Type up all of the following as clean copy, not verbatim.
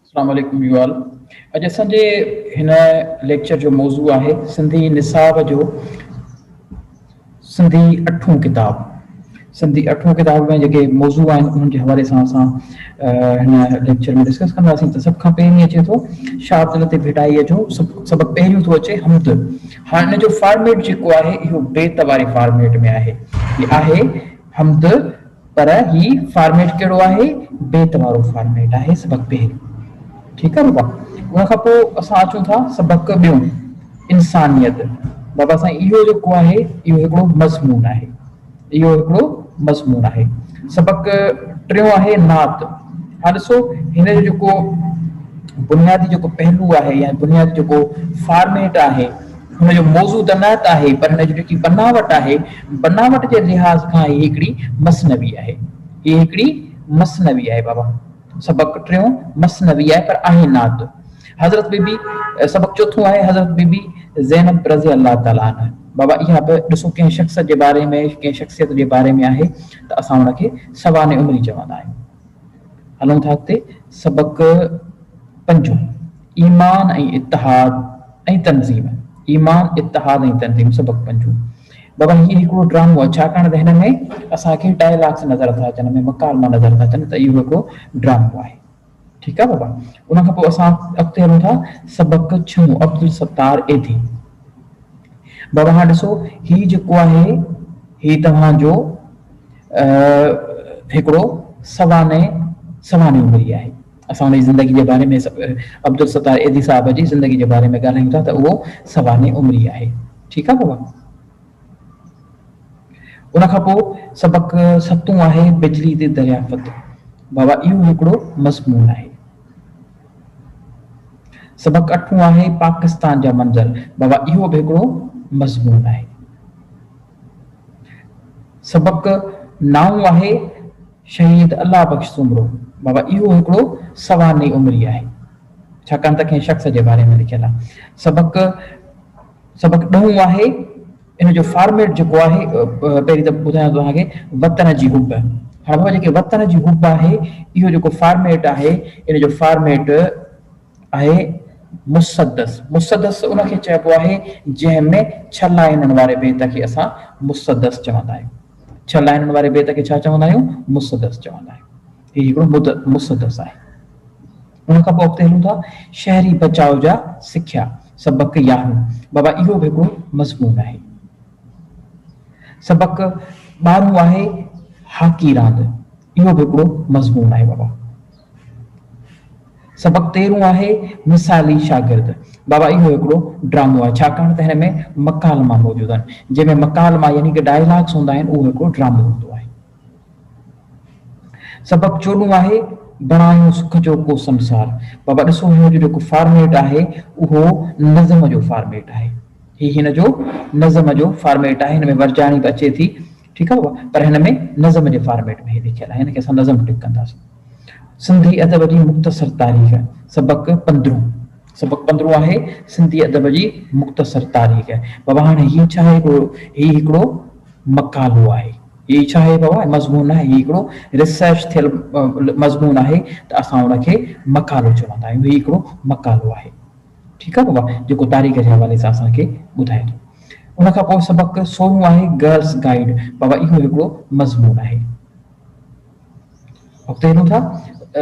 اسلام عليڪم you all اڄ اسان جي هن ليڪچر جو موضوع آهي سنڌي نصاب جو سنڌي اٺون ڪتاب سنڌي اٺون ڪتاب ۾ جيڪي موضوع آهن انهن جي حوالي سان اسان هن ليڪچر ۾ ڊسڪس ڪنداسين ته سڀ کان پهرين اچي ٿو شاهه عبداللطيف ڀٽائيء جو سڀ سبق پهريون ٿو اچي حمد. هاڻ ان جو فارميٽ جيڪو آهي اهو بيت واري فارميٽ ۾ آهي. هي آهي حمد پر هي فارميٽ ڪهڙو آهي بيت وارو فارميٽ آهي سبق پهريون. ٺيڪ آهي بابا ان کان پوء اسان اچون ٿا سبق ٻيون انسانيت. بابا سائين اهو جيڪو آهي اهو هڪڙو مضمون آهي. اهو هڪڙو مضمون آهي. سبق ٽيون آهي نعت. هاڻ ڏسو هن جو جيڪو بنيادي جيڪو پهلو آهي يا بنيادي جيڪو فارميٽ آهي هن جو موضوع ته نعت آهي پر هن جي جيڪي بناوٽ آهي بناوٽ جي لحاظ کان هي هڪڙي مثنوي آهي. هي هڪڙي مثنوي آهي بابا. سبق ٽيون مثنوي آهي پر آهي نعت. حضرت بي بي سبق چوٿون آهي حضرت بي بي زينب رضي الله تعالٰي عنه. بابا اها به ڏسو ڪنهن شخص جي باري ۾ ڪنهن شخصيت جي باري ۾ آهي ته اسان ان کي سوانح عمري چوندا آهيون. هلون ٿا اڳتي سبق پنجون ايمان ۽ اتحاد ۽ تنظيم ايمان اتحاد ۽ تنظيم سبق پنجون بابا هي هڪڙو ڊرامو آهي ڇاڪاڻ ته هن ۾ اسان کي ڊائلاگس نظر ٿا اچن ۾ مڪالما نظر ٿا اچن ته اهو هڪڙو ڊرامو آهي. ٺيڪ آ بابا ان کان پوء اسان اڳتي هلون ٿا سبق ڇهون عبدالستار ايڌي بابا هاڻ ڏسو هي جيڪو آهي هي توهان جو هڪڙو سوانح سوانح عمري آهي اسان ان جي زندگي جي باري ۾ عبدالستار ايڌي صاحب جي زندگي جي باري ۾ ڳالهايون ٿا ته اهو سوانح عمري آهي ٺيڪ آ بابا ان کان پوء سبق ستون آهي بجلي تي دريافت. بابا اهو هڪڙو مضمون آهي. سبق اٺون آهي پاڪستان جا منظر. بابا اهو به هڪڙو مضمون آهي. سبق نائون آهي شهيد الله بخش سومرو. بابا اهو هڪڙو سوانح عمري آهي. ڇاڪاڻ ته ڪنهن شخص جي باري ۾ لکيل آهي. سبق سبق ڏهون آهي ان جو فارميٽ جيڪو آهي پهرين ته ٻڌايان توهان کي وطن جي حب هاڻ بابا جيڪي وطن جي حب آهي اهو جيڪو فارميٽ آهي ان جو فارميٽ آهي مسدس مسدس ان کي چئبو آهي جنهن ۾ ڇهه لائنن واري بيت کي اسان مسدس چوندا آهيون ڇهه لائنن واري بيت کي ڇا چوندا آهيون مسدس چوندا آهيون هي هڪڙو مسدس آهي ان کان پوء اڳتي هلون ٿا شهري بچاء جا سکيا سبق يارهون بابا اهو به هڪڙو مضمون آهي. سبق ٻارهون آهي هاڪي راند اهو به هڪڙو مضمون آهي بابا. سبق تيرهون آهي مثالي شاگرد بابا اهو هڪڙو ڊرامو آهي ڇاڪاڻ ته هن ۾ مڪالما موجود آهن جنهن ۾ مڪالما يعني ڪه ڊائلاگس هوندا آهن اهو هڪڙو ڊرامو هوندو آهي. سبق چوڏهون آهي، بڻايون سک جو ڪو سنسار. بابا ڏسو هن جو جيڪو فارميٽ آهي اهو نظم جو فارميٽ آهي. هي هن جو نظم جو فارميٽ آهي هن ۾ ورجاڻي به اچي ٿي ٺيڪ آهي بابا پر هن ۾ نظم جي فارميٽ ۾ هي لکيل آهي هن کي اسان نظم ٽڪ ڪنداسين. سنڌي ادب جي مختصر تاريخ سبق پندرهون سبق پندرهون آهي سنڌي ادب جي مختصر تاريخ. بابا هاڻي هي ڇا آهي هي هڪڙو مقالو آهي. هي ڇا آهي بابا؟ مضمون ناهي، هي هڪڙو ريسرچ ٿيل مضمون آهي ته اسان ان کي مقالو چوندا آهيون. هي هڪڙو مقالو آهي. ٺيڪ آهي بابا، جيڪو تاريخ جي حوالي سان اسان کي ٻڌائي ٿو. ان کان پوء سبق سورهون آهي گرلس گائيڊ. بابا اهو هڪڙو مضمون آهي. اڳتي هلون ٿا.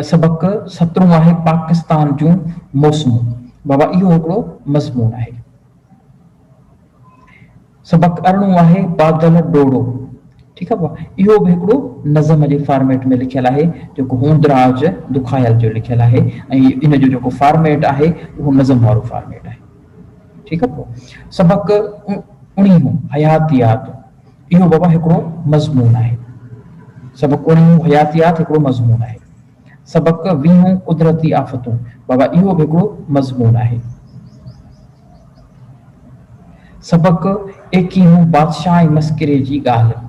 سبق سترهون آهي پاڪستان جون موسمون. بابا اهو هڪڙو مضمون آهي. سبق ارڙهون آهي بادل ڊوڙو ٺيڪ آ بابا اهو به هڪڙو نظم جي فارميٽ ۾ لکيل آهي جيڪو هوندراج دکايل جو لکيل آهي ۽ ان جو جيڪو فارميٽ آهي اهو نظم وارو فارميٽ آهي ٺيڪ آ بابا سبق اڻيهون حياتيات اهو بابا هڪڙو مضمون آهي سبق اڻيهون حياتيات هڪڙو مضمون آهي سبق ويهون قدرتي آفتون بابا اهو به هڪڙو مضمون آهي. سبق ايڪيهون بادشاهه ۽ مسڪري جي ڳالهه.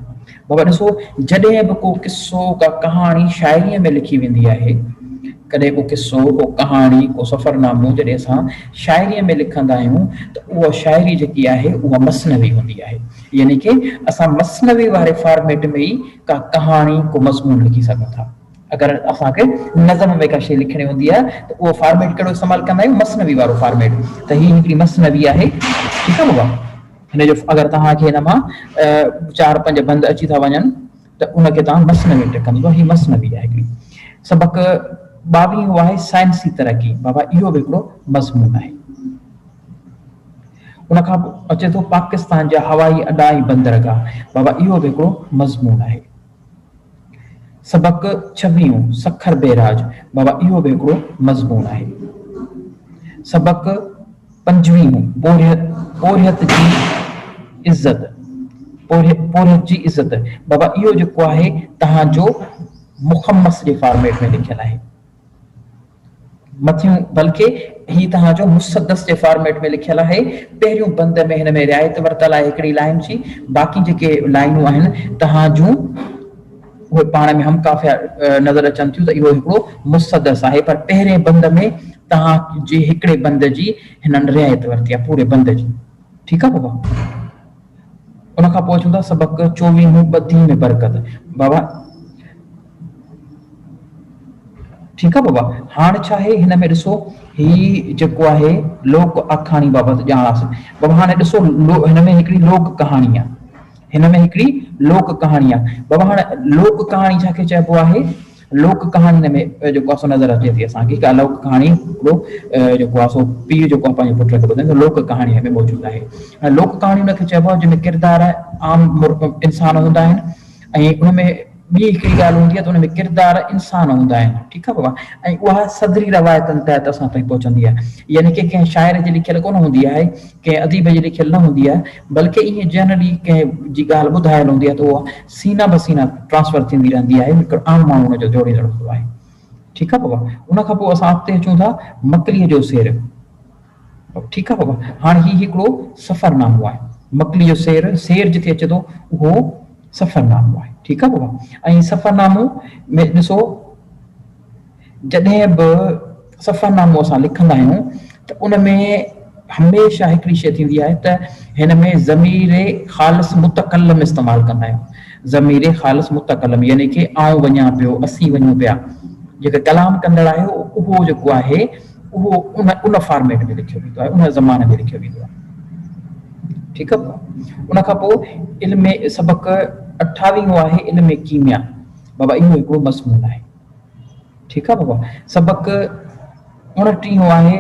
بابا ڏسو جڏهن به ڪو قصو ڪا ڪهاڻي شاعريء ۾ لکي ويندي آهي، ڪڏهن ڪو قصو، ڪو ڪهاڻي، ڪو سفرنامو جڏهن اسان شاعريء ۾ لکندا آهيون ته اها شاعري جيڪي آهي اها مثنوي هوندي آهي. يعني ڪي اسان مثنوي واري فارميٽ ۾ ئي ڪا ڪهاڻي، ڪو مضمون لکي سگهون ٿا. اگر اسان کي نظم ۾ ڪا شيء لکڻي هوندي آهي ته اهو فارميٽ ڪهڙو استعمال ڪندا آهيون؟ مثنوي وارو فارميٽ. ته هي هڪڙي مثنوي آهي. ٺيڪ آهي بابا. هن جو اگر توهان کي هن مان چار پنج بند اچي ٿا وڃن ته ان کي توهان مثنوي لکندو. هي مثنوي آهي هڪڙي. سبق ٻاويهون آهي سائنسي ترقي. بابا اهو به هڪڙو مضمون آهي. ان کان پوء اچي ٿو پاڪستان جا هوائي اڏا ۽ بندرگاهه. بابا اهو به هڪڙو مضمون آهي. سبق ڇويهون، سکر بئراج، بابا اهو به هڪڙو مضمون آهي. سبق پنجويهون، پورهيت، پورهيت جي عزت، پورهيت جي عزت، بابا اهو جيڪو آهي توهان جو مخمس جي فارميٽ ۾ لکيل آهي. مٿيون بلڪه هي توهان جو مسدس جي فارميٽ ۾ لکيل آهي. پهريون بند ۾ هن ۾ رعايت ورتل آهي هڪڙي لائين جي، باقي جيڪي لائينون آهن توهان جون اهي پاڻ ۾ هم قافيه نظر اچن ٿيون ته اهو هڪڙو مسدس آهي پر پهرين بند ۾ توهان جي هڪڙي بند جي هنن رعايت ورتي آهي پوري بند جي. ٺيڪ آهي بابا. ان کان پوء اچون ٿا سبق چوويهون ٻڌي ۾ برڪت. بابا ٺيڪ آ بابا هاڻ ڇا آهي هن ۾ ڏسو هي جيڪو آهي لوڪ آکاڻي بابت ڄاڻ حاصل بابا هاڻي ڏسو هن ۾ هڪڙي لوڪ ڪهاڻي آ هن ۾ هڪڙي لوڪ ڪهاڻي آ بابا هاڻي لوڪ ڪهاڻي ڇا کي چئبو آهي لوڪ ڪهاڻي هن ۾ جيڪو آ سو نظر اچي ٿي اسان کي ڪا لوڪ ڪهاڻي هڪڙو جيڪو آ سو پيء جيڪو آ پنهنجي پٽ کي ٻڌائيندو لوڪ ڪهاڻي هن ۾ موجود آهي لوڪ ڪهاڻي ان کي چئبو آهي جنهن ۾ ڪردار عام انسان هوندا آهن ۽ ان ۾ ٻي هڪڙي ڳالهه هوندي آهي ته ان ۾ ڪردار انسان هوندا آهن ٺيڪ آهي بابا ۽ اها صدري روايتن تحت اسان تائين پهچندي آهي يعني ڪي ڪنهن شاعر جي لکيل ڪونه هوندي آهي ڪنهن اديب جي لکيل نه هوندي آهي بلڪه ائين جنرلي ڪنهن جي ڳالهه ٻڌايل هوندي آهي ته اها سينه به سينه ٽرانسفر ٿيندي رهندي آهي هڪ عام ماڻهو ان جو جوڙيندڙ هوندو آهي ٺيڪ آهي بابا ان کان پوء اسان اڳتي اچون ٿا مڪليء جو سير ٺيڪ آ بابا هاڻ هي هڪڙو سفرنامو آهي مڪلي جو سير سير جتي اچي ٿو اهو سفرنامو آهي ٺيڪ آ بابا ۽ سفرنامو ۾ ڏسو جڏهن به سفرنامو اسان لکندا آهيون ته ان ۾ هميشه هڪڙي شيء ٿيندي آهي ته هن ۾ ضمير خالص متڪلم استعمال ڪندا آهيون ضمير خالص متڪلم يعني ڪي آئون وڃان پيو اسين وڃون پيا جيڪي ڪلام ڪندڙ آهي اهو جيڪو آهي اهو ان ان فارميٽ ۾ لکيو ويندو آهي ان زبان ۾ لکيو ويندو آهي ٺيڪ آهي ان کان پوء علم سبق اٺاويهون آهي علم ڪيميا بابا اهو هڪڙو مضمون آهي ٺيڪ آهي بابا سبق اڻٽيهون آهي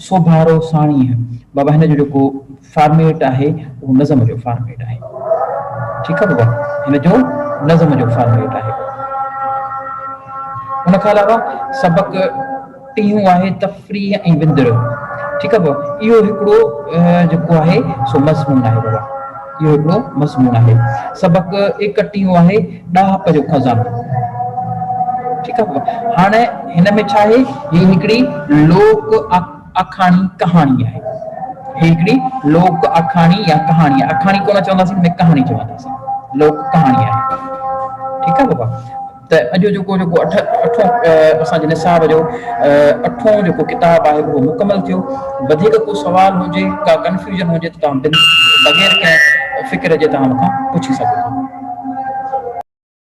سوڀارو ساڻيهه بابا هن جو جيڪو فارميٽ آهي اهو نظم جو فارميٽ آهي ٺيڪ آهي بابا هن جو نظم جو فارميٽ آهي ان کان علاوه سبق ٽيهون آهي تفريح ۽ وندر ٺيڪ آهي بابا اهو هڪڙو جيڪو آهي سو مضمون آهي بابا اهو هڪڙو مضمون آهي سبق ايڪٽيهون آهي ڏاهپ جو خزانو ٺيڪ آهي بابا هاڻي هن ۾ ڇا آهي هي هڪڙي لوڪ آکاڻي ڪهاڻي آهي هي هڪڙي لوڪ آکاڻي يا ڪهاڻي آهي آکاڻي ڪونه چونداسين هن ۾ ڪهاڻي چونداسين لوڪ ڪهاڻي آهي ٺيڪ آهي بابا ته اڄ جيڪو جيڪو اٺ اٺون اسان جي نصاب جو اٺون جيڪو ڪتاب آهي اهو مڪمل ٿيو. وڌيڪ ڪو سوال هجي ڪا ڪنفيوزن هجي ته توهان بغير ڪنهن فڪر جي توهان مون کان پڇي سگهو ٿا.